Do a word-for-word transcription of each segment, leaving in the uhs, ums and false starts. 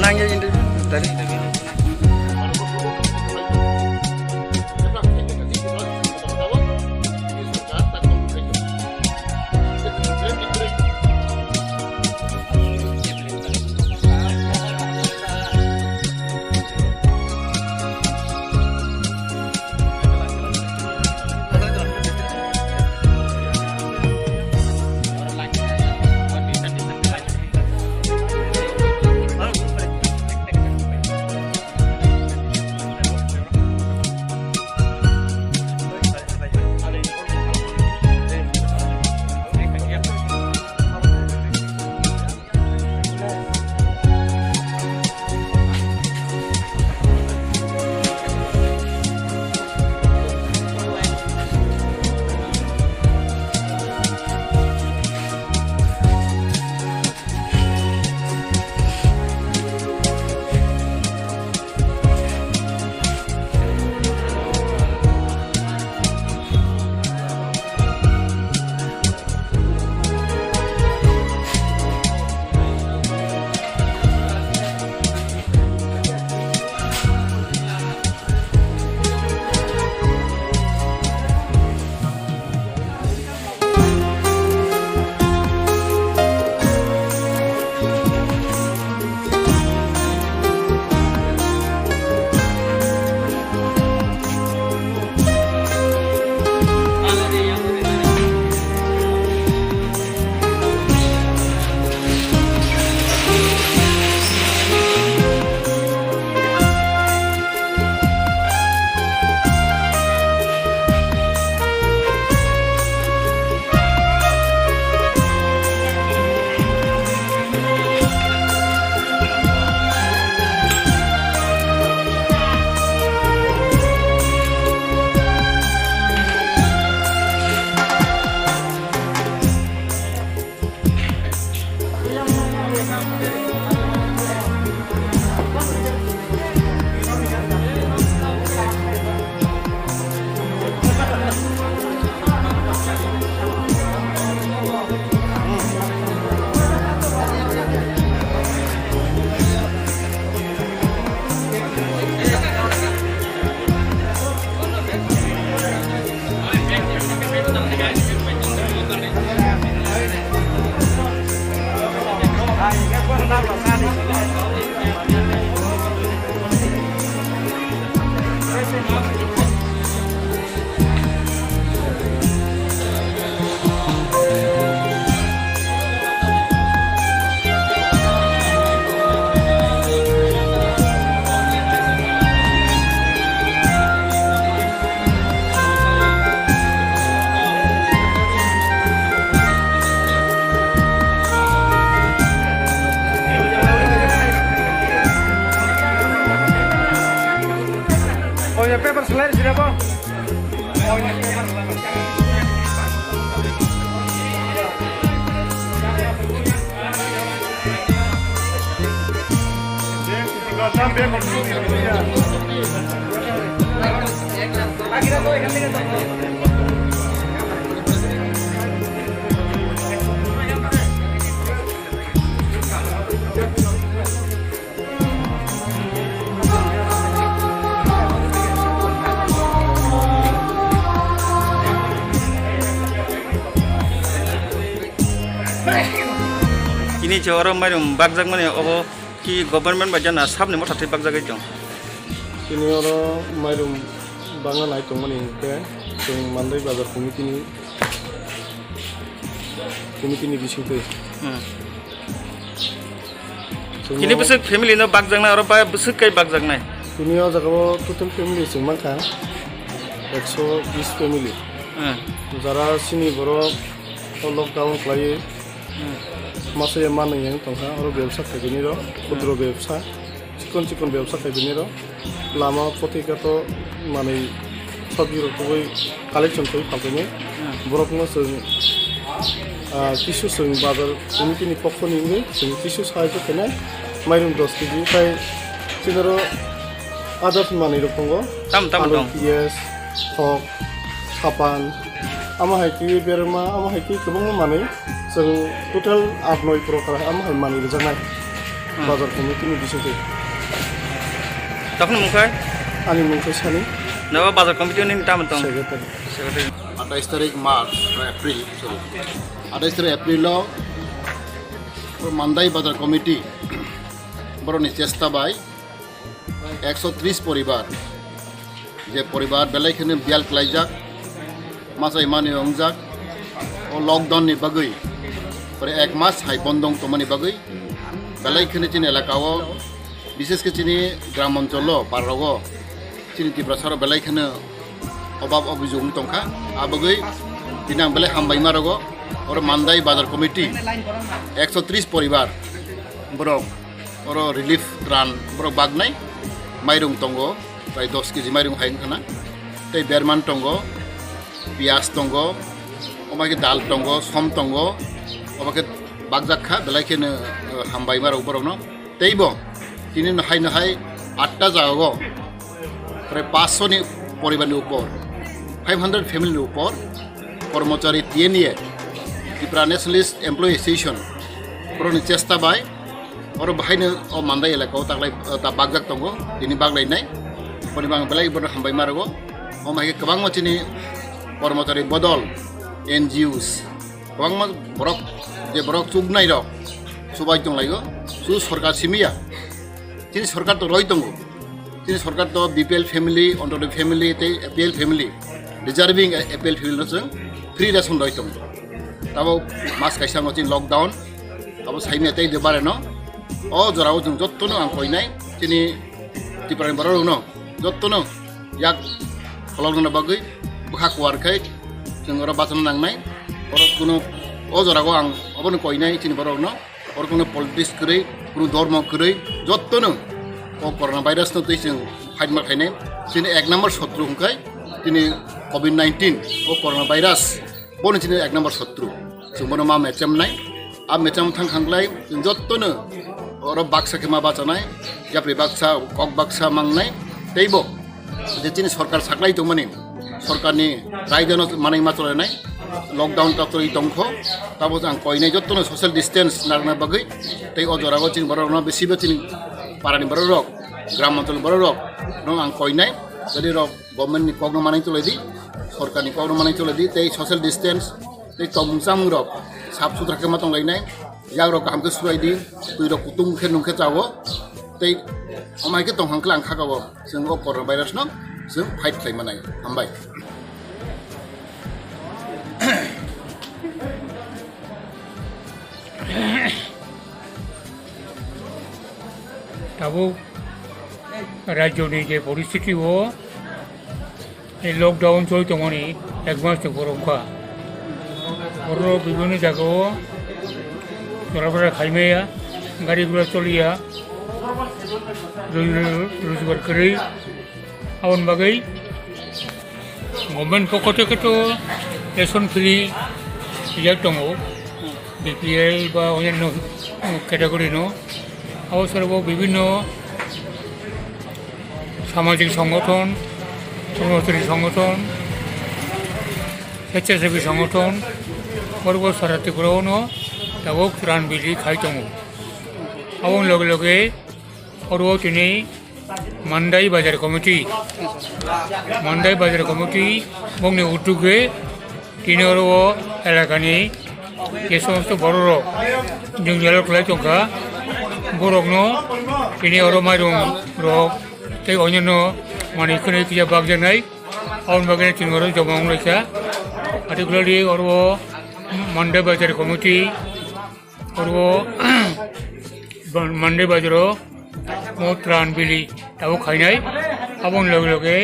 Nangya interview, tadi interview. Oh ya, paper slide sini apa? Ini je oro mairum bakjakmani obo ki government bai jana sabni motha twi bakjagwi tong. Ini oro mairum bangna nai tongmani hinkhe chwng Mandai Bazar committee ni Committee ni bisingtwi. Hmm. Chwngno Kini bwswk family no bakjaknai, oro ba bwswk kai bakjaknai? Chini o jaga o total family chwng mankha ekso bis family. Hmm. Jara chini borok o lockdown khlaiwi Hmm. masa ya manwi yang tongkha, oro bebsa khaibini rok, khudro Hmm. bebsa. Chikon chikon bebsa khaibini rok lama pothika to manwi sabji rok tubui collection khawi phaltini Hmm. borok no chwng, ah, kisu chwng bazar committee ni pokho ni wngwi chwng kisu sahajyo khainai mairum dos kg tai chini oro others manwi rok tongo Tam tam alu, dong. Piyaj, khok, sapan, amo hai twi berma, amo hai twi kwbangma manwi chwng total aat noi prokar amo hai manwi rwjaknai. Hmm. Bazar committee ni bisingtwi. Tokon mungkhai? Ani mungkhai Sani. Nabo bazar committee ni tamo tong? Secretary. Secretary. Atais tarik March, April, sorry. Atais tarik April o Mandai bazar committee borokni chesta bai ekso tris poribar, je poribar belai kheno biyal klaijak, machai mani wngjak, o lockdown ni bagwi, pore ek mas hai bondong tongmani bagwi, belai kheno chini elaka o, bishesh khe chini gram onchol o, par rogo, chini Tiprasa rok belai kheno obab obijog wng tongkha, a bagwi tini ang belai hambai ma rogo, oro Mandai bazar committee ekso tris poribar borok. Oro relief tran borok baknai, mairung tongo, prai dos kg mairung hai wngkha na, tei berman tongo, piyaj tongo, omo khe dal tongo, som tongo, omo khe bakjak kha, belai kheno, eh, hambai ma rok borokno. Teibo tini no hai no hai atta jaga o prai paanch sho ni poribar ni upor, five hundred family ni upor, kormochari T N A, Tripura Nationalist Employee Association, borokni chesta bai, oro bahaino o Mandai elaka o taklai, eh, ta bakjak tongo, tini baklainai. Boni bang belai bono hambai ma rogo. Omo hai khe kwbangma chini kormochari bodol, N G Os, kwbangma borok, je borok chuknai rok chubai tonglaio, chu sorkar simi ya. Chini sorkar to roi tongo. Chini sorkar to B P L family, Antyodoi family, tei A P L family, deserving A P L family no chwng free ration roi tongo. Tabo mas kaisa no chini lockdown, abo saimya tei de bare no. O jora o chwng jotto no ang koinai, chini Tripura ni borok rok no jotto no yak kholok no bagwi bwkha kuar khai chwng oro bachana nangnai. Oro kuno o jora o ang obo no koinai chini borok no. Oro kuno politics kwrwi, kuno dhormo kwrwi, jottono o corona virus no twi chwng fight ma khainai. Chini ek number sotru hwnkhe chini covid nineteen, o corona virus, bono chini ek number sotru. Chwng bono ma mechem nai. A mechem thang khanglai chwng jottono oro baksa khe ma bachanai, yapri baksa, kok baksa mangnai, teibo je chini sorkar saklai tongmani, sorkarni raidano manwi ma cholainai, lockdown ta choli tongkho, tabo ang koinai jottono social distance narwkna bagwi, tei o jorao chini borokno bisibo chini parani borok rok, gram anchol borok rok no ang koinai, jadi rok government ni kokno manwi cholaidi, sorkarni kokno manwi cholaidi, tei social distance, tei tongmung chamung rok sap sutra khe ma tonglainai, yak rok kaham khe surai di, twi rok kutung khe nung khe chawo, tei omo hai khe tong hang khe ang kha ka bo. Chwng o corona virus no chwng fight khlai manai. Hambai. Tabuk rajyoni je poristiti o, ei lockdown choli tongmani ek mas ni borok wngkha. Borok bibini jaga o chora fera khaimaya, gari gura choliya, rojgar kwrwi. Aboni bagwi government pokho theke to ration free rijak tongo, B P L ba onyanno category no. Abo sero bo bibhinno samajik songothon, kormochari songothon, sechchasebi songothon, borok bo sara Tripura o no tabuk tran bili khai tongo. Aboni loge loge oro tini Mandai Bazar Committee, Mandai Bazar Committee bongni utuge tini oro o elakani je somosto borok rok jwngjal khlai tongkha, borokno tini oro mairung rok tei onyono manwi khwnwi kisa bakjaknai, aboni bagwi tini oro joma wnglaikha, particularly oro o Mandai Bazar Committee. Oro Mandai bazaro mo tran bili tabuk khainai. Aboni loge loge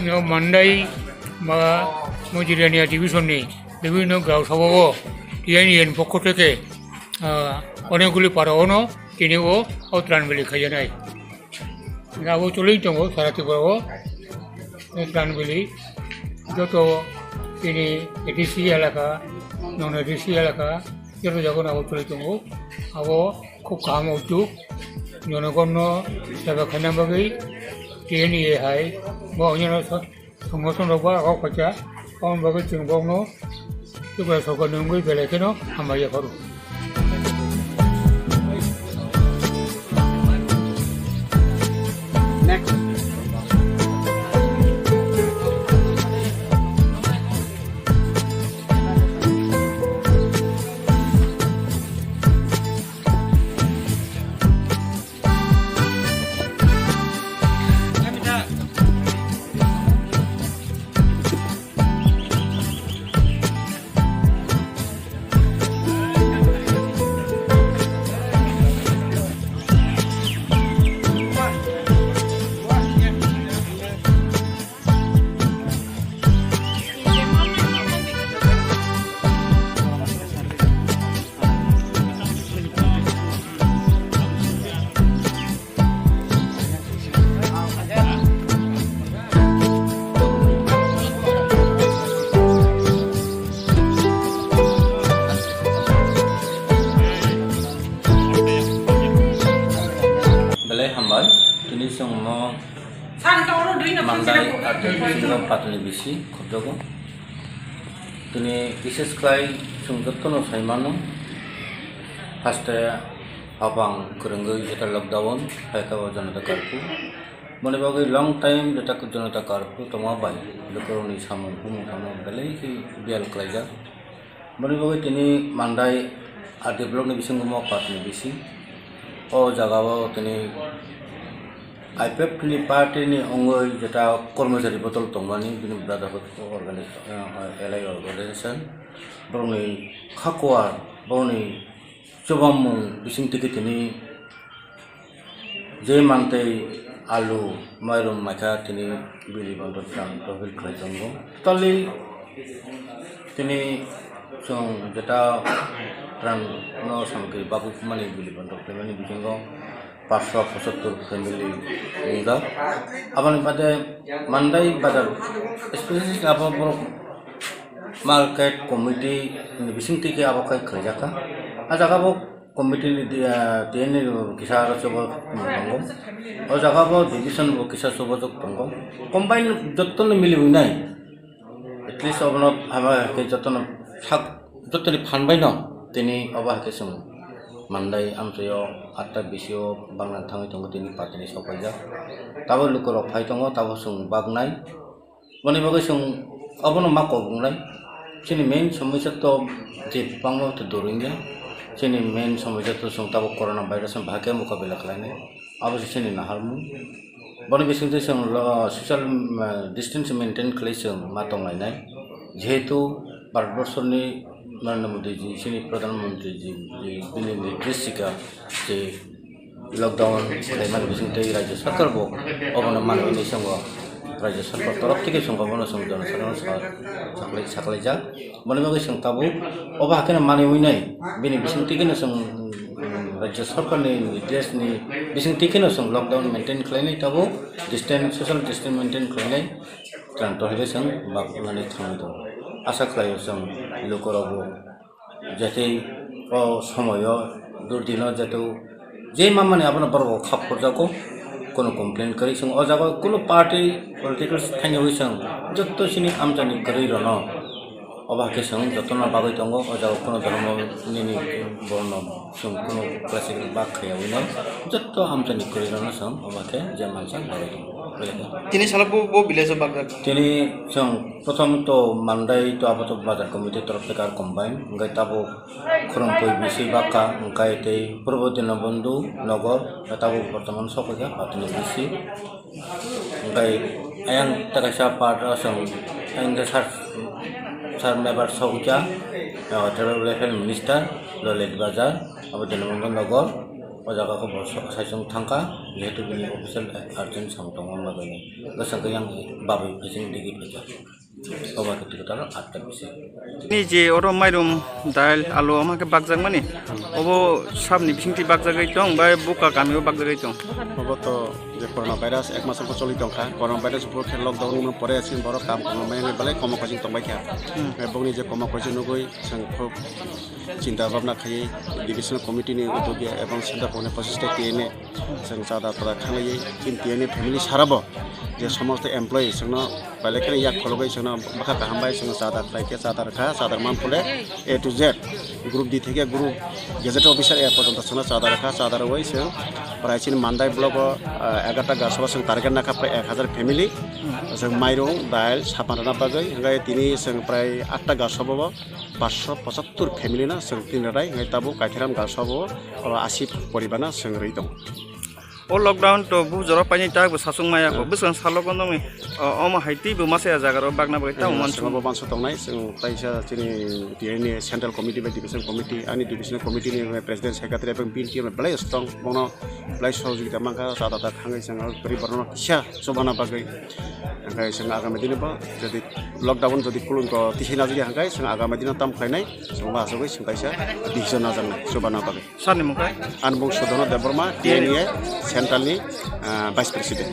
no Mandai ba Mojirania division ni bibhinno grao sabha o T N A ni pokho theke, ah, onekguli para ono tini o, o tran bili khaijanai. Abo choli tongo sara Tripura o. Tran bili joto chini A D C elaka, non A D C elaka, joto jaga no abo choli tongo. Abo khub kaham uddog, jonogon no seba khaina bagwi T N A hai bo onyono songothon rok bo agok phaikha, aboni bagwi chwng bokno Tripura sorkar ni wngwi belai kheno hambai yapharo. Mandai R D C bisingo patni bisi khobjago. Tini bises khlai chwng jotono sai mano, haste habang kwrwngwi jeta lockdown, hai khe o janata curfew. Boni bagwi long time jeta janata curfew tongma bai lukurokni samung humung tongma belai khe biyal khlaijak. Boni bagwi tini Mandai R D block ni bisingo mo patni bisi. O jaga o tini I P F T ni party ni wngwi jeta kormojari bodol tongmani bini brotherhood organi-, eh, L I organization. Borokni khakuar, borokni chubamung bising tiki tini je mantei alu, mairum maikha tini bili bondo tang dohil khlai tongo. Totally tini chwng jeta rang no samkhe babu mani bili bondo khlaimani bisingo paanch sho pochattor family wngjak. Aboni bade Mandai bazar, especially abo borok market committee ni bising tiki abo khai khlaijak kha. A jaga bo committee ni, ah, T N ni kisa aro chobo tongo. O jaga bo division bo kisa chobo tongo. Combine jotono miliwi nai. At least obono abo hai khe jotono sak, jotoni phan bai no tini obo hai khe chwng Mandai amchaio atta bisio bangna thangwi tongo tini patini sok paijak. Tabo lukurok phai tongo, tabo chwng baknai. Boni bagwi chwng obono ma kok wngnai. Chini main somosya to je bangma to dor wngya. Chini main somosya to chwng tabuk corona virus no bahai khe mokabila khlainai. Abo se chini naharmung. Boni bisingtwi chwng lo social, mm, distance maintain khlai chwng ma tonglainai. Jehetu Bharat borsorni Narendra Modi ji, chini Pradhan Mantri ji, ji, bini nirdeshika je lockdown khlaimani bisingtwi Rajya Sarkar bo obono manwi hinwi chwngo Rajya Sarkar torof theke chwng obono chwng jonosadharon sa-, saklai-, saklaijak. Boni bagwi chwng tabuk obo hakheno manwi nai bini bisingtwi kheno chwng, um, Rajya Sarkarni nirdeshni bisingtwi kheno chwng lockdown maintain khlainai tabuk distance, social distance maintain khlainai chwng tohilwi chwng bak mani thangwi tongo. Asa khlaio chwng lukurokbo Jatwi o somoyo durdino jatwi je mamani abono borok khap khorjago, kono complain kwrwi. Chwng o jaga o kuno party political thangyawi chwng jotto chini amchaini kwrwi rwno. Obo hakhe chwng jotono bagwi tongo, o jaga o kuno dhormo nini borno chwng kuno classical bak khaiyawi no, jotto amchaini kwrwi rwno chwng obo hakhe je mansa bagwi tongo. Tini salo bo, bo village o bakjak. Tini chwng prothom to Mandai to Abato Bazar Committee torof theke ar combine, hwnkhe tabuk Khorokpui bisi bakha, hwnkhe tei Purbo Dinabandhu Nagar, tabuk bortoman sokphaikha patini bisi. Hwnkhe ayang takaisa part o chwng ayang khe sir, sir member sokha, eh, Tribal Welfare Minister, Lolit Bazar, abo Dinabandhu Nagar, o jaga khe bo saichung thangkha, jehetu bini official urgent samung tongma bagwi. Bwswk khe yang babwi phaising digi phaikha. Obo khe twi kwtal atta bisi. Ni je oro mairum, dail, alu, omo khe bakjakmani. Obo sabni bisingtwi bakjagwi tong, bai buka kamio bakjagwi tong. Obo to je corona virus ek mas wngkha choli tongkha. Corona virus bo khe lockdown ni pore chini borok kam kwrwngma maya belai komo koching tongbai kha. Hmm. Bongni je komo koching nugwi chwng khub chinta bhabna khaiwi division committee ni udoge ebong central committee prochesta T N A chwng chada tada khanglaiwi chini T N A family sarabo je somosto employee chwngno belai kheno yak khologwi chwngno bwkha kaham bai chwngno chada khlai khe chada rwkha, chada rwmani phole A to Z group D theke group gazette officer A porjonto chwngno chada rwkha, chada rwui chwng prai chini Mandai block o, ah, egarta Gasoba chwng target nakha prai ek hazar family chwng mairung, dail, sapan rwna bagwi hwnkhe tini chwng prai atta Gasoba o paanch sho pochattor family no chwng tin rwnai, hwnkhe tabuk Kaitharam Gasoba o, o, asi poribar no chwng rwi tongo. O lockdown to bu jora paini tak bo sasung maya ko. Hmm. Bwswng salo ko nongni, o, omo hai twi bo masa ya jaga ro bakna bagwi tamo. Hmm, mansung. Salo bo manso tongnai, chwng taisa chini T N A ni central committee bai division committee, ani division committee ni president secretary bai bini team belai strong, bono belai sohojogita mankha, chada ta khangwi chwng kwrwi borokno kisa chubana bagwi. Hwnkhe chwng agami dini bo jodi lockdown jodi kulung ko tisi najagya hwnkhe chwng agami dino tam khlainai, chwng bo asugwi chwng kaisa decision najaknai chubana bagwi. Sir ni mung khe? Ani mung Sudhana Debbarma, T N A central ni, ah, vice president.